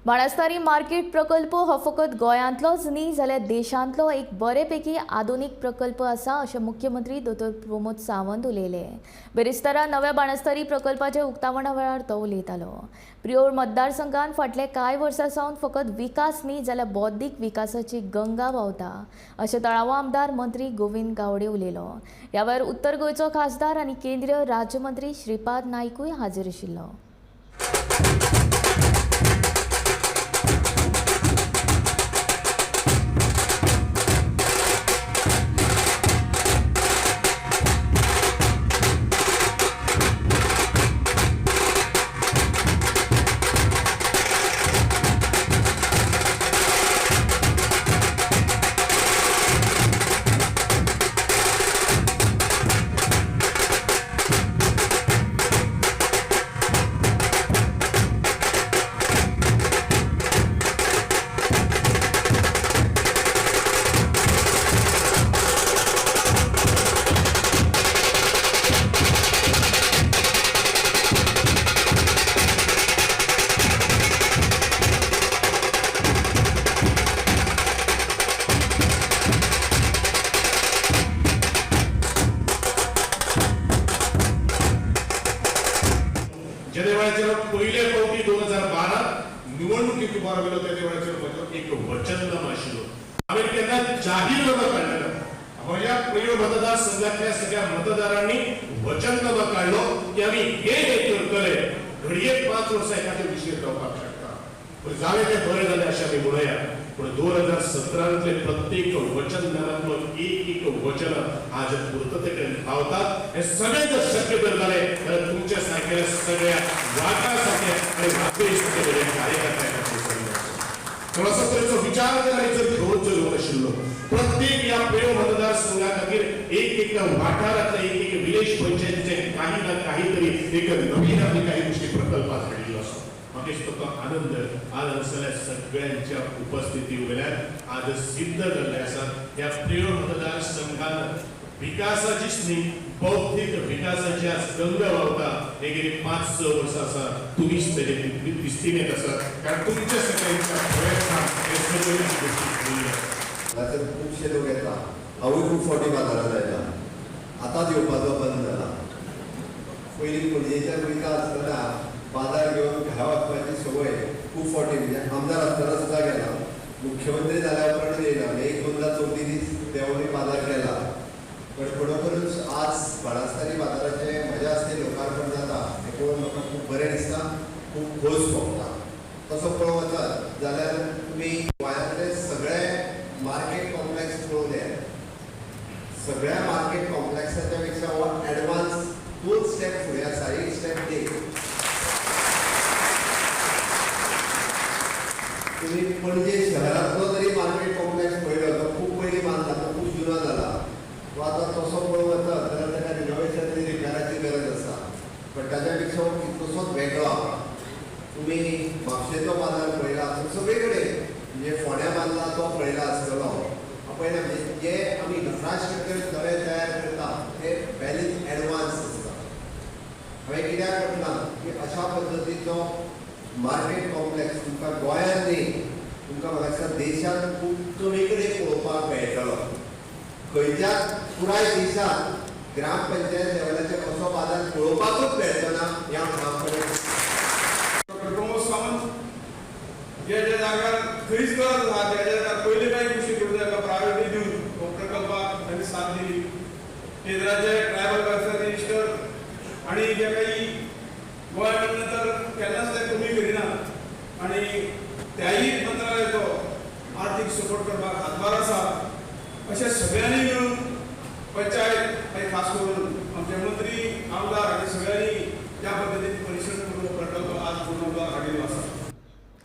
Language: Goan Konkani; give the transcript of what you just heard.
बाणस्तारी मार्केट प्रकल्प हो फकत गोंयांतलोच न्ही जाल्यार देशांतलो एक बरेपैकी आधुनीक प्रकल्प आसा अशें मुख्यमंत्री दोतोर प्रमोद सावंत उलयले. बिरेस्तारा नव्या बाणस्तारी प्रकल्पाच्या उक्तावणा वेळार तो उलयतालो. प्रियोळ मतदारसंघात फाटले कांय वर्सां सावन फकत विकास न्ही जाल्यार बौद्धीक विकासाची गंगा व्हांवता अशें थळावो आमदार मंत्री गोविंद गावडे उलयलो. ह्या वेळार उत्तर गोंयचो खासदार आनी केंद्रीय राज्यमंत्री श्रीपाद नायकूय हाजीर आशिल्लो. जेन्ना वेळाचेर पयले फावटी 2012 निवडणुकीक उबो राविल्लो तेन्ना वेळाचेर म्हजो एक वचननामा आशिल्लो. हांवें तेन्ना जाहीरनामा काडलेलो. म्हज्या प्रियोळ मतदारसंघातल्या सगळ्या मतदारांनी वचननामा काडलो की आमी हे हे करतले. घडये 5 वर्सां एखाद्या विशय जावपाक शकता, पूण जालें तें बरें जालें अशें आमी म्हणया. पूण 2017 प्रत्येक वचननामांतलो एक एक वचन आज पुर्तते कडेन पावतात. हे सगळें जर शक्य जर जालें जाल्यार तुमच्या सारकेल्या सगळ्या वाटा सारके आनी वाजपेयी सारके म्हजे कार्यकर्त्या खातीर असो तरेचो विचार जर आनी जर घेवन चलोवंक आशिल्लो प्रत्येक ह्या प्रियोळ मतदारसंघा खातीर एक एक वाठारांतले एक एक विलेज पंचायतीचे काही ना काही तरी एक नवीन आमी काही गोष्टी प्रकल्पात हाडिल्लो आसा. म्हाका दिसता तो आनंद आज हांगासरल्या सगळ्यांच्या उपस्थिती वयल्यान आज सिद्ध जाल्लें आसा. ह्या प्रियोळ मतदारसंघान विकासाचीच न्ही बौद्धीक विकासाची आज गंगा व्हांवता. हे गेली 5-6 वर्सां आसा तुमीच तेजे दिस्तीन येत आसा, कारण तुमच्या सगळ्यांच्या प्रयत्नान हे सगळ्यो गोश्टी घडिल्ल्यो आसा. हांगासर खुबशे लोक येता. हांवूय खूब फावटी बाजारांत आयला. आतांच येवपाचो बंद जाला. पयलीं पणजेच्यान वयता आसतना बाजार घेवन घरा वचपाची संवय खूब फावटी, म्हणजे आमदार आसतना सुद्दां गेला, मुख्यमंत्री जाल्या उपरांत येयला, म्हणजे 1-2दा चवथी दीस देंवूनय बाजार केला. पण खरोखरूच आज बाणस्तारी बाजाराचें म्हज्या हस्ते लोकार्पण जाता हें पळोवन म्हाका खूब बरें दिसता, खूब खोस भोगता. तसो पळोवंक वचत जाल्यार तुमी गोंयांतले सगळे मार्केट कॉम्प्लेक्स पळोवले, सगळ्या मार्केट कॉम्प्लेक्साच्या पेक्षा हो एडवान्स 2 स्टेप फुडें आसा, 1 स्टेप दी. तुमी पणजे शहरांतलो जरी मार्केट कॉम्प्लेक्स पळयलो तो खूब पयलीं बांदला, तो खूब जुनो जाला, तो आतां तसो पळोवंक वचत जाल्यार ताका रिनोवेशन आनी रिपेराची गरज आसा, पण ताच्या पेक्षा हो कितलोसोच वेगळो आसा. तुमी म्हापशेचो बाजार पळयला, सगळे कडेन म्हणजे फोंड्या बांदला तो पळयला आसतलो. पळयला म्हणजे जे आमी इन्फ्रास्ट्रक्चर नवें तयार करता ते वेल इन एडवान्स आसता. हांवें कित्याक म्हटलां की अशा पद्दतीचो मार्केट कॉम्प्लेक्स तुमकां गोंयांत न्ही, तुमकां म्हाका दिसता देशांत खूब कमी कडेन पळोवपाक मेळटलो. खंयच्याच पुराय देशांत ग्रामपंचायत लेवलाचेर असो बाजार पळोवपाकूच मेळचो ना ह्या ठामपणे. डॉक्टर प्रमोद सावंत जे ज्या जाग्यार खंयच गरज आसा त्या जाग्यार पयले कांय गोश्टी करूं जाय प्रायोरिटी दिवन हो प्रकल्पाक तांणी साथ दिली. केंद्राचे ट्रायबल वेलफेअर मिनिस्टर आनी जे काही गोंय म्हणलें तर केन्नाच ते कमी करिना आनी त्याही मंत्रालयाचो आर्थीक सपोर्ट करपाक हातभार आसा. अशें सगळ्यांनी मेळून पंचायत आनी खास करून आमचे मंत्री आमदार आनी सगळ्यांनी त्या पद्दतीन परिश्रम करून हो प्रकल्प आज पूर्ण हाडिल्लो आसा.